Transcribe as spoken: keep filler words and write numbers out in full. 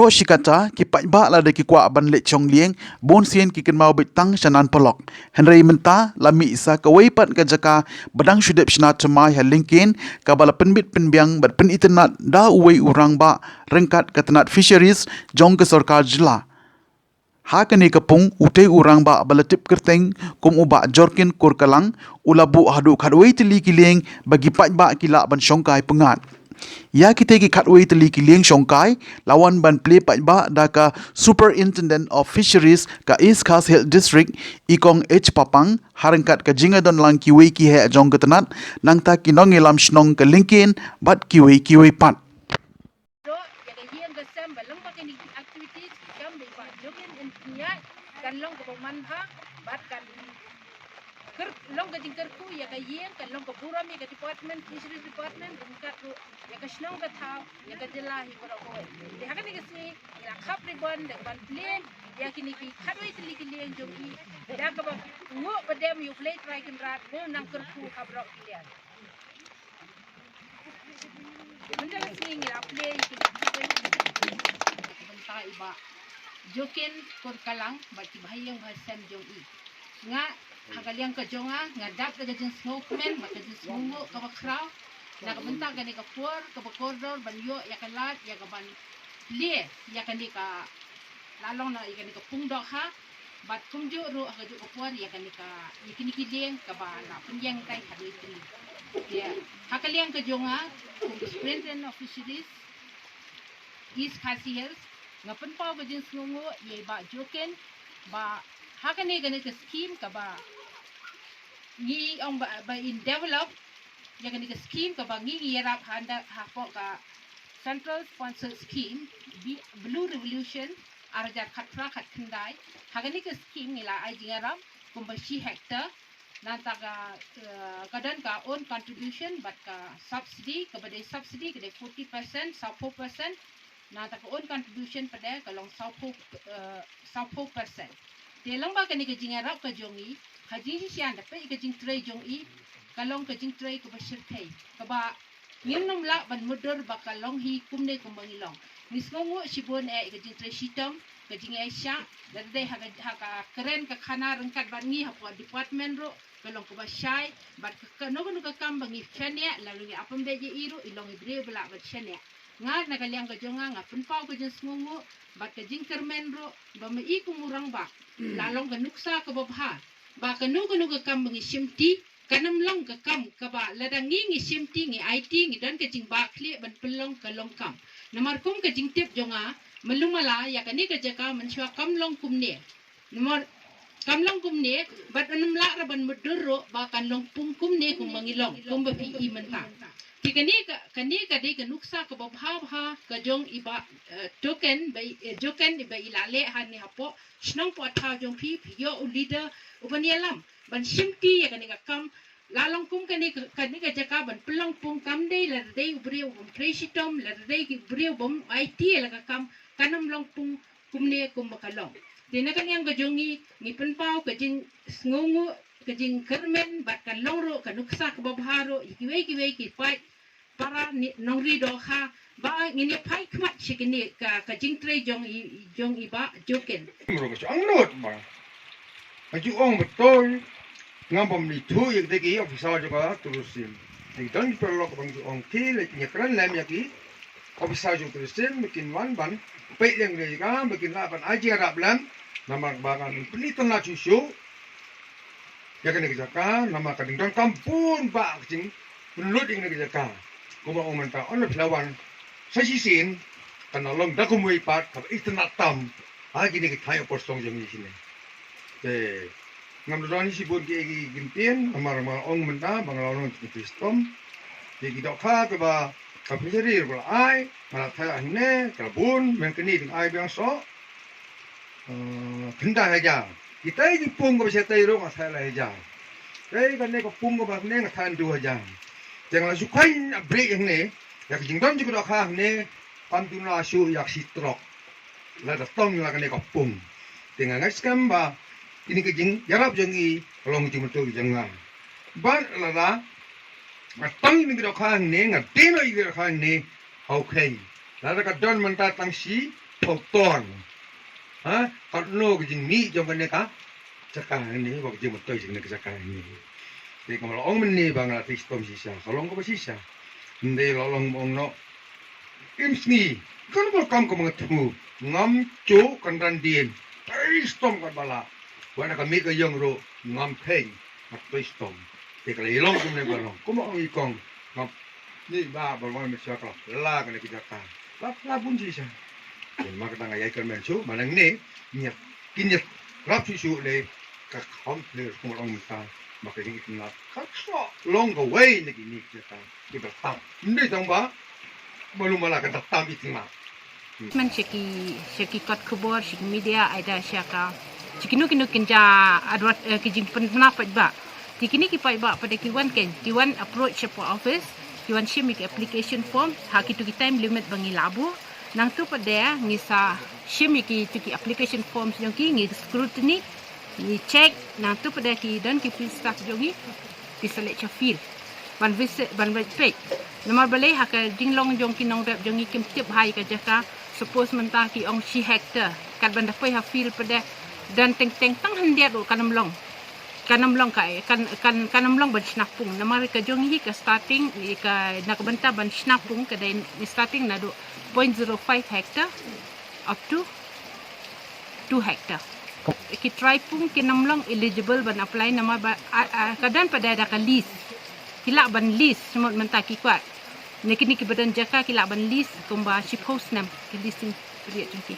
Ba shi katta, ki paidbah lada ki kwah ban leit shong lieng, bun sien ki kynmaw beit tang shanan paralok. Hynrei mynta la mih sa kawei pat ka jaka ba dang shu dep shna thymmai ha lyngkien, kaba la pynbit pynbiang bad pynitynnad da uwei u rangbah ryngkat ka tnat Fisheries jong ka sorkar jylla. Ha kane ka pung, utei u rangbah ba la tip kyrteng kum u Bah Jorkin Kurkalang, u la buh haduh khatwei tylli ki lieng ba ki paidbah ki lah ban shongkai pyngngad. Ïa kitei ki khatwei tylli ki lieng shongkai la wan ban plie paidbah da ka Superintendent of Fisheries ka East Khasi Hills District, i Kong H Papang, ha ryngkat ka jingïadonlang kiwei ki heh jong ka tnat, nangta ki nongïalam shnong ka lyngkien bad kiwei kiwei pat. Doh ïa ka ïing ka sem ba long ba kine ki activities ki kam ba i Bah Jorkin in pynïaid kan long kaba manbha bad kan kyrk-, long ka jingkyrkhu ïa ka ïing, kan long ka burom ïa ka department, Fisheries Department, ryngkat ruh ïa ka shnong ka thaw, ïa ka jylla hi baroh kawei. Te ha kane ka sngi ngi la khap ribbon da ka ban plie ïa kine ki khatwei tylli ki lieng jong i, da kaba nguh ba dem ïa U Blei Trai Kynrad, ne nang kyrkhu ha baroh ki liang. Mynta ka sngi ngi la plie ïa kine ki, bynta i Bah Jorkin Kurkalang bad ki bahaïing bahasem jong i. Nga, ha ka liang ka jong nga, nga dap da ka jingsngewkmen bad ka jingsngewnguh kaba khraw na ka bynta kane ka por kaba kordor ban ïoh ïa ka lad ïa ka ban plie ïa kane ka, la long na ïa kane ka pung dohkha. Bad kumjuh ruh ha kajuh ka por ïa kane ka, ïa kine ki lieng kaba la pynïeng tai ha dei tri. Te ha ka liang ka jong nga kum Superintendent of Fisheries East Khasi Hills, nga pynpaw ka jingsngewnguh ïa i Bah Jorkin ba ha kane, kane ka scheme kaba ngi ong ba, ba in develop, ïa kane ka scheme kaba ngi ngi ïarap ha nda, hapoh ka Central Sponsored Scheme, Bi-, Blue Revolution, ar hajar khatphra khatkhyndai. Ha kane ka scheme ngi la ai jingïarap kumba shi hectare. Nangta ka, eh, ka don ka own contribution bad ka subsidy, kaba dei subsidy ka dei forty percent, sawphew percent. Nangta ka own contribution pat de ka long sawphew, eh, sawphew percent. Te lyngba kane ka jingïarap ka jong i, ha jingshisha da peit ka jingtrei jong i, ka long ka jingtrei kaba shyrkhei, kaba ngim nym lah ban mutdur ba ka long hi kumne kumba ngi long. Ngi sngewnguh shibun eh ka jingtrei shitom, ka jingïaishah, lada dei ha ka, ha ka kren ka khana ryngkat bad ngi hapoh department ruh ka long kaba shai, bad ka, kano kano ka kam ba ngi shaniah, lada ngi ap ym beit ïa i ruh, i long i briew ba lah ban shaniah. Nga na ka liang ka jong nga, nga pynpaw ka jingsngewnguh bad ka jingkyrmen ruh ba ma i kum u rangbah la long ka nuksa kaba bha ba kano kano ka kam ba ngi shimti, kan ym long ka kam kaba lada ngi ngi shimti, ngi aiti, ngi don ka jingbakla ban pynlong, ka long kam. Namar kum ka jingtip jong nga, malu mala ïa kane ka jaka mynshuwa kam long kumne. Namar kam long kumne, bad ym lah ruh ban mutdur ruh ba kan long pung kumne kumba ngi long, kumba phi i mynta. Te kane ka, kane ka dei ka nuksa kaba bha bha ka jong i Bah, eh, Jorkin ba i, eh, Jorkin ba i la leh hangne hapoh shnong poh thaw jong phi, phi ïoh u leader uban ïalam ban shimti ïa kane ka kam. La long kum kane ka, kane ka jaka ban pynlong pung, kam dei lada dei u briew bym trei shitom, lada dei u briew bym aiti ïa la ka kam, kan ym long pung kumne kumba ka long. Te na ka liang ka jong ngi, ngi pynpaw ka jingsngewnguh, ka jingkyrmen, bad ka long ruh ka nuksa kaba bha ruh ïa kiwei kiwei ki paid para nongri dohkha ba ngin ïa phai khmat sha kane ka, ka jingtrei jong i, jong i Bah Jorkin. Ruh ka shu angnud ba ka ju ong betul. Ngam bam ni tu ïa ki officer jong ka tourism. Ki don ki paralok ba ju ong ki leh, ki ïa kren lem ïa ki officer jong tourism, ba kin wan ban peit lem ïa ka, ba kin lah ban ai jingïarap lem. Namar ba kan pyni tang na shuh shuh ïa kane ka jaka, namar ka dang don kam bun ba ka jingpynlut ïa kane ka jaka. Kumba ong mynta, ynda phi la wan sa shisien, kan long da kumwei pat kaba itynnad tam ha kine ki thaiñ por song jong ngi shane. Te ngam da don shibun ki, ki, ki ktien, namar, namar ong mynta ba nga la long ki ktien stom. Te ki dohkha kaba ka Fishery ruh ka la ai, nga la thait hangne, ka la bun, mynta kane dang ai biang soh. Eh, khyndai hajar. Kita ki pung kaba shatei ruh nga thait lai hajar. Te kane ka pung kaba hangne nga thait hynriew hajar. Te nga la shu kheiñ upgrade hangne, ïa ka jingdon jong ka dohkha hangne, kam duna shuh ïa ka shi trok. Lada tong la kane ka pung. Te nga ngeit skhem ba kine ki jingïarap jong i ka long jingmyntoi jong nga. Bad lada nga tong ïa kine ki dohkha hangne, nga die noh ïa kine ki dohkha hangne, hau kheiñ. Lada ka don mynta tang shi Pawtong. Ha? Katno ka jingmih jong kane ka jaka hangne, ba ka jingmyntoi jong kane ka jaka hangne. Te ka ma la ong mynne ba nga la trei shitom shisha, ka long kaba shisha. Hynrei la ong, ong noh. Im sngi, kan ba kam ka ma nga thmu, ngam ju kan ran dien. Trei shitom katba lah. Wat na ka mih ka ïong ruh, ngam pynbeit. Nga trei shitom. Te ka la ïalong kumne ba long. Kumba ong i kong. Ngam, ni ba ba long me sha ka la. La kane ka jaka. La, la bun shisha. Te ma ka dang ïai kyrmen shuh, ma nangne, ngi ïa, kin ïa rap shuh shuh leh, ka kham leh kumba long mynta, ma ka jingïaid lyngngoh. Ka shu long kawei na kine ki jaka. Ki ba tam. Ym dei tang ba, ba lum ba la ka tam ïaid lyngngoh. Man sha ki, sha ki kot khubor, sha ki media, ai da sha ka, sha kino kino kin ja advert, eh, ki jingpynbna paidbah. Te kine ki paidbah pat de ki wan kein, ki wan approach shapoh office, ki wan shim ïa ki application form, ha kito ki time limit ba ngi la buh. Nangta pat de ngi sa shim ïa kito ki application forms jong ki, ngi scrutiny, ngi check, nangta pat de ki don ki field staff jong ngi, ki sa leit sha field. Ban visit, ban leit peit. Namar balei ha ka jinglong jong ki nongrep jong ngi kim tip ha ïa ka jaka, suppose mynta ki ong shi hectare, kat ban da poi ha field pat de, don teng teng tang khyndiat ruh kan ym long. Kan ym long ka, kan, kan, kan ym long ban shna pung. Namar ka jong ngi ka starting, ka na ka bynta ban shna pung ka dei starting naduh point zero five hectare up to two hectare. Ki trai pung kin ym long eligible ban apply namar ba, a, a, ka don pat de da ka lease. Ki lah ban lease, semut mynta ki kwah. Ne kine ki ba don jaka ki lah ban lease kumba shiphew snem ki leasing period jong ki.